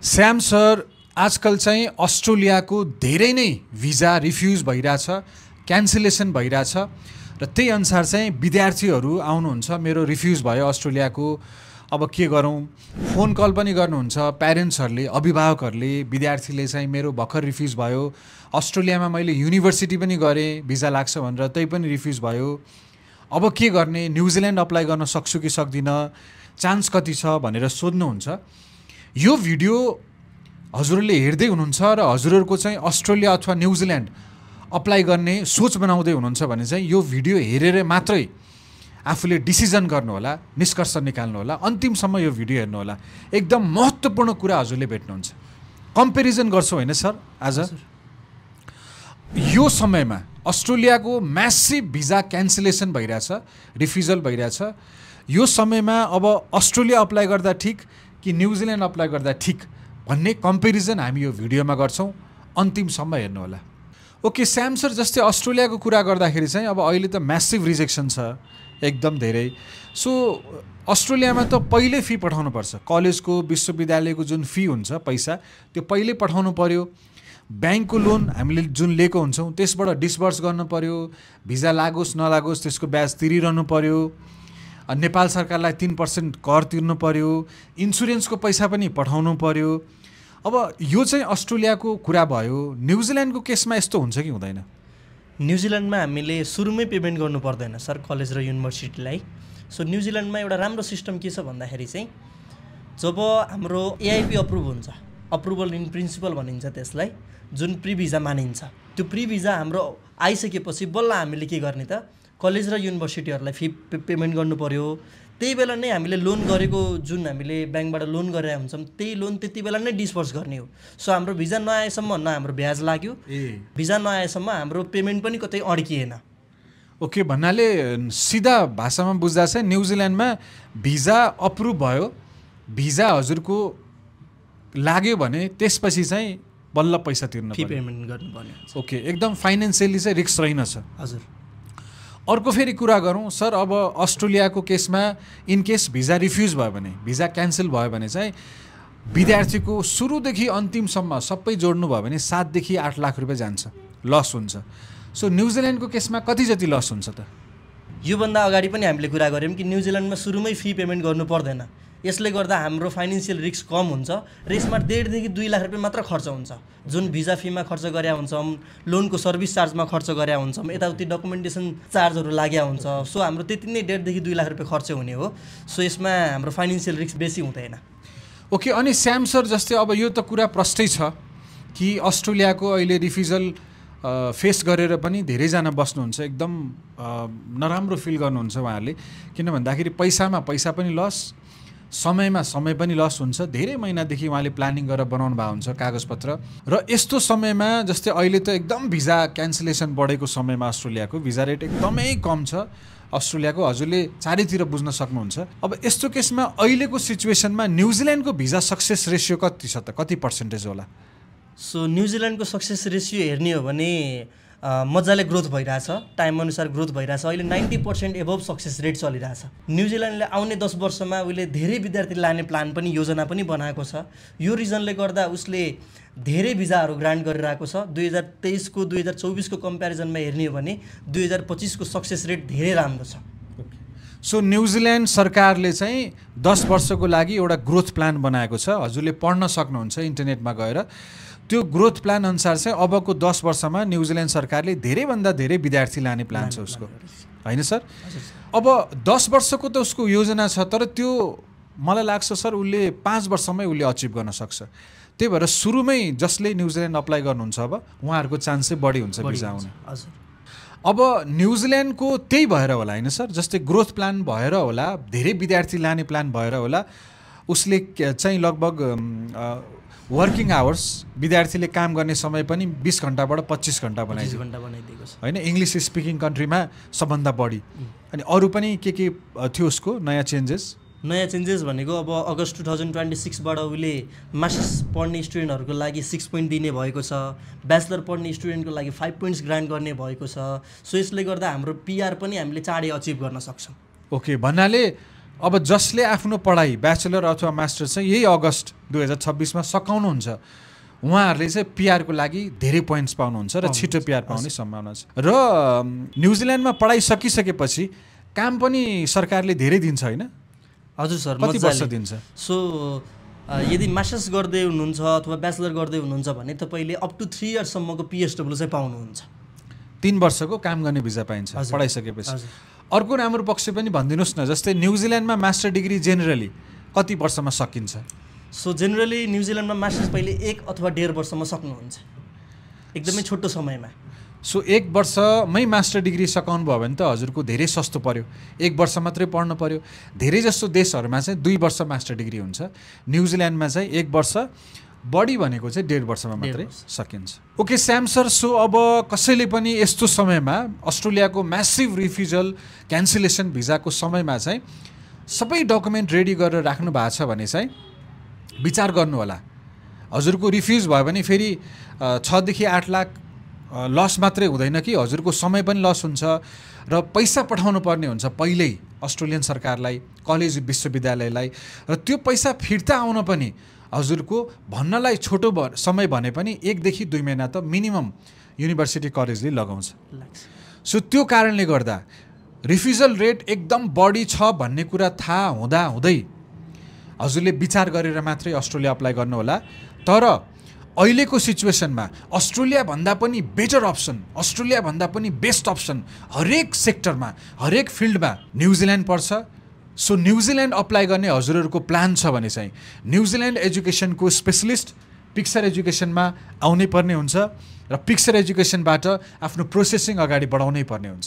Shyam sir आजकल चाहिँ अस्ट्रेलियाको धेरै नै भिजा रिफ्युज भइरहेछ, क्यान्सलेसन भइरहेछ र त्यही अनुसार चाहिँ विद्यार्थीहरू आउनुहुन्छ, मेरो रिफ्युज भयो अस्ट्रेलियाको, अब के गरौँ, फोन कल पनि गर्नुहुन्छ प्यारेन्ट्सहरूले, अभिभावकहरूले, विद्यार्थीले चाहिँ मेरो भर्खर रिफ्युज भयो, अस्ट्रेलियामा मैले युनिभर्सिटी पनि गरेँ भिजा लाग्छ भनेर त्यही पनि रिफ्युज भयो, अब के गर्ने, न्युजिल्यान्ड अप्लाई गर्न सक्छु कि सक्दिनँ, चान्स कति छ भनेर सोध्नुहुन्छ। यो भिडियो हजुरहरूले हेर्दै हुनुहुन्छ र हजुरहरूको चाहिँ अस्ट्रेलिया अथवा न्युजिल्यान्ड अप्लाई गर्ने सोच बनाउँदै हुनुहुन्छ भने चाहिँ यो भिडियो हेरेर मात्रै आफूले डिसिजन गर्नुहोला, निष्कर्ष निकाल्नुहोला, अन्तिमसम्म यो भिडियो हेर्नुहोला। एकदम महत्त्वपूर्ण कुरा हजुरले भेट्नुहुन्छ। कम्पेरिजन गर्छौँ होइन सर, आज यो समयमा अस्ट्रेलियाको म्यासिभ भिजा क्यान्सलेसन भइरहेछ, रिफ्युजल भइरहेछ। यो समयमा अब अस्ट्रेलिया अप्लाई गर्दा ठिक कि न्युजिल्यान्ड अप्लाई गर्दा ठिक भन्ने कम्पेरिजन हामी यो भिडियोमा गर्छौँ, अन्तिमसम्म हेर्नुहोला। ओके श्याम सर, जस्तै अस्ट्रेलियाको कुरा गर्दाखेरि चाहिँ अब अहिले त म्यासिभ रिजेक्सन छ, एकदम धेरै। सो अस्ट्रेलियामा त पहिल्यै फी पठाउनु पर्छ, कलेजको विश्वविद्यालयको जुन फी हुन्छ पैसा त्यो पहिल्यै पठाउनु पर्यो। ब्याङ्कको लोन हामीले जुन लिएको हुन्छौँ त्यसबाट डिस्बर्स गर्नु पर्यो, भिजा लागोस् नलागोस् त्यसको ब्याज तिरिरहनु पर्यो, नेपाल सरकारलाई 3% कर तिर्नु पर्यो, इन्सुरेन्सको पैसा पनि पठाउनु पर्यो। अब यो चाहिँ अस्ट्रेलियाको कुरा भयो। न्युजिल्यान्डको केसमा यस्तो हुन्छ कि हुँदैन? न्युजिल्यान्डमा हामीले सुरुमै पेमेन्ट गर्नु पर्दैन सर, कलेज र युनिभर्सिटीलाई। सो न्युजिल्यान्डमा एउटा राम्रो सिस्टम के छ भन्दाखेरि चाहिँ जब हाम्रो एआइपी अप्रुभ हुन्छ, अप्रुभल इन प्रिन्सिपल भनिन्छ त्यसलाई, जुन प्री भिजा मानिन्छ, त्यो प्री भिजा हाम्रो आइसकेपछि बल्ल हामीले के गर्ने त कलेज र युनिभर्सिटीहरूलाई फी पेमेन्ट गर्नु पर्यो। त्यही बेला नै हामीले लोन गरेको, जुन हामीले ब्याङ्कबाट लोन गरेर हुन्छौँ त्यही लोन त्यति बेला नै डिस्बर्स गर्ने हो। सो हाम्रो भिजा नआएसम्म न हाम्रो ब्याज लाग्यो, भिजा नआएसम्म हाम्रो पेमेन्ट पनि कतै अड्किएन। ओके, भन्नाले सिधा भाषामा बुझ्दा चाहिँ न्युजिल्यान्डमा भिजा अप्रुभ भयो, भिजा हजुरको लाग्यो भने त्यसपछि चाहिँ बल्ल पैसा तिर्नु फी पेमेन्ट गर्नुपर्ने। ओके, एकदम फाइनेन्सियली चाहिँ रिस्क रहेनछ। हजुर। अर्को फेरि कुरा गरौँ सर, अब अस्ट्रेलियाको केसमा इनकेस भिजा रिफ्युज भयो भने, भिजा क्यान्सल भयो भने चाहिँ विद्यार्थीको सुरुदेखि अन्तिमसम्म सबै जोड्नु भयो भने 7 देखि 8 लाख रुपियाँ जान्छ, लस हुन्छ। सो न्युजिल्यान्डको केसमा कति जति लस हुन्छ त? योभन्दा अगाडि पनि हामीले कुरा गऱ्यौँ कि न्युजिल्यान्डमा सुरुमै फी पेमेन्ट गर्नु पर्दैन। यसले गर्दा हाम्रो फाइनेन्सियल रिस्क कम हुन्छ र यसमा 1.5 देखि 2 लाख रुपियाँ मात्र खर्च हुन्छ, जुन भिजा फीमा खर्च गरे हुन्छौँ, लोनको सर्भिस चार्जमा खर्च गरे हुन्छौँ, यताउति डकुमेन्टेसन चार्जहरू लाग्या हुन्छ। सो हाम्रो त्यति नै 1.5 देखि 2 लाख रुपियाँ खर्च हुने हो। सो यसमा हाम्रो फाइनेन्सियल रिस्क बेसी हुँदैन। ओके, अनि श्याम सर जस्तै अब यो त कुरा प्रष्टै छ कि अस्ट्रेलियाको अहिले रिफ्युजल फेस गरेर पनि धेरैजना बस्नुहुन्छ, एकदम नराम्रो फिल गर्नुहुन्छ उहाँहरूले। किन भन्दाखेरि पैसामा पैसा पनि लस, समयमा समय पनि लस हुन्छ। धेरै महिनादेखि उहाँले प्लानिङ गरेर बनाउनु भएको हुन्छ कागजपत्र। र यस्तो समयमा जस्तै अहिले त एकदम भिजा क्यान्सलेसन बढेको समयमा अस्ट्रेलियाको भिजा रेट एकदमै कम छ अस्ट्रेलियाको, हजुरले चारैतिर बुझ्न सक्नुहुन्छ। अब यस्तो केसमा अहिलेको सिचुएसनमा न्युजिल्यान्डको भिजा सक्सेस रेसियो कति छ त, कति पर्सेन्टेज होला? सो न्युजिल्यान्डको सक्सेस रेसियो हेर्ने हो भने मजाले ग्रोथ भइरहेछ, टाइम अनुसार ग्रोथ भइरहेछ। अहिले 90% एबभ सक्सेस रेट चलिरहेछ। न्युजिल्यान्डले आउने 10 वर्षमा उसले धेरै विद्यार्थी लाने प्लान पनि, योजना पनि बनाएको छ। यो रिजनले गर्दा उसले धेरै भिजाहरू ग्रान्ट गरिरहेको छ। 2023 को 2024 को कम्पेरिजनमा हेर्ने हो भने 2025 को सक्सेस रेट धेरै राम्रो छ। सो न्युजिल्यान्ड सरकारले चाहिँ 10 वर्षको लागि एउटा ग्रोथ प्लान बनाएको छ, हजुरले पढ्न सक्नुहुन्छ इन्टरनेटमा गएर। त्यो ग्रोथ प्लान अनुसार चाहिँ अबको 10 वर्षमा न्युजिल्यान्ड सरकारले धेरैभन्दा धेरै विद्यार्थी लाने प्लान छ उसको, होइन सर? अब 10 वर्षको त उसको योजना छ, तर त्यो मलाई लाग्छ सर उसले 5 वर्षमै उसले अचिभ गर्न सक्छ। त्यही भएर सुरुमै जसले न्युजिल्यान्ड अप्लाई गर्नुहुन्छ अब उहाँहरूको चान्स चाहिँ बढी हुन्छ भिजा आउने। अब न्युजिल्यान्डको त्यही भएर होला होइन सर, जस्तै ग्रोथ प्लान भएर होला, धेरै विद्यार्थी लाने प्लान भएर होला, उसले चाहिँ लगभग वर्किङ आवर्स, विद्यार्थीले काम गर्ने समय पनि 20 घन्टाबाट 25 घन्टा बनाइदिएको छ, होइन? इङ्ग्लिस स्पिकिङ कन्ट्रीमा सबभन्दा बढी। अनि अरू पनि के थियो उसको नयाँ चेन्जेस भनेको अब अगस्त 2026बाट उसले मास्टर्स पढ्ने स्टुडेन्टहरूको लागि 6 पोइन्ट दिने भएको छ, ब्याचलर पढ्ने स्टुडेन्टको लागि 5 पोइन्ट्स ग्रान्ट गर्ने भएको छ। सो यसले गर्दा हाम्रो पिआर पनि हामीले चाँडै अचिभ गर्न सक्छौँ। ओके, भन्नाले अब जसले आफ्नो पढाइ ब्याचलर अथवा मास्टर चाहिँ यही अगस्त 2026मा सकाउनुहुन्छ उहाँहरूले चाहिँ पिआरको लागि धेरै पोइन्ट्स पाउनुहुन्छ र छिटो पिआर पाउने सम्भावना छ। र न्युजिल्यान्डमा पढाइ सकिसकेपछि काम पनि सरकारले धेरै दिन्छ होइन? हजुर सर, कति वर्ष दिन्छ? सो यदि मास्टर्स गर्दै हुनुहुन्छ अथवा ब्याचलर गर्दै हुनुहुन्छ भने तपाईँले अप टु 3 इयर्ससम्मको पिएसडब्ल्यू चाहिँ पाउनुहुन्छ। 3 वर्षको काम गर्ने भिजा पाइन्छ पढाइसकेपछि। अर्को राम्रो पक्ष पनि भनिदिनुहोस् न, जस्तै न्युजिल्यान्डमा मास्टर डिग्री जेनरली कति वर्षमा सकिन्छ? सो जेनरली न्युजिल्यान्डमा मास्टर्स पहिले 1 अथवा 1.5 वर्षमा सक्नुहुन्छ, एकदमै छोटो समयमा। सो 1 वर्षमै मास्टर डिग्री सकाउनु भयो भने त हजुरको धेरै सस्तो पर्यो, 1 वर्ष मात्रै पढ्नु पर्यो। धेरै जस्तो देशहरूमा चाहिँ 2 वर्ष मास्टर डिग्री हुन्छ, न्युजिल्यान्डमा चाहिँ 1 वर्ष, बढी भनेको चाहिँ 1.5 वर्षमा मात्रै सकिन्छ। ओके स्याम सर, सो अब कसैले पनि यस्तो समयमा अस्ट्रेलियाको म्यासिभ रिफ्युजल क्यान्सलेसन भिजाको समयमा चाहिँ सबै डकुमेन्ट रेडी गरेर राख्नु भएको छ भने चाहिँ विचार गर्नु होला। हजुरको रिफ्युज भयो भने फेरि 6 देखि 8 लाख लस मात्रै हुँदैन कि हजुरको समय पनि लस हुन्छ र पैसा पठाउनु पर्ने हुन्छ पहिल्यै अस्ट्रेलियन सरकारलाई, कलेज विश्वविद्यालयलाई, र त्यो पैसा फिर्ता आउन पनि हजुरको भन्नलाई छोटो समय भने पनि 1 देखि 2 महिना त मिनिमम युनिभर्सिटी कलेजले लगाउँछ। सो त्यो कारणले गर्दा रिफ्युजल रेट एकदम बढी छ भन्ने कुरा थाहा हुँदै हजुरले विचार गरेर मात्रै अस्ट्रेलिया अप्लाई गर्नुहोला। तर अहिलेको सिचुएसनमा अस्ट्रेलियाभन्दा पनि बेटर अप्सन, अस्ट्रेलियाभन्दा पनि बेस्ट अप्सन हरेक सेक्टरमा, हरेक फिल्डमा न्युजिल्यान्ड पर्छ। सो न्युजिल्यान्ड अप्लाई गर्ने हजुरहरूको प्लान छ भने चाहिँ न्युजिल्यान्ड एजुकेसनको स्पेसलिस्ट पिक्सर एजुकेसनमा आउनै पर्ने हुन्छ र पिक्सर एजुकेसनबाट आफ्नो प्रोसेसिङ अगाडि बढाउनै पर्ने हुन्छ।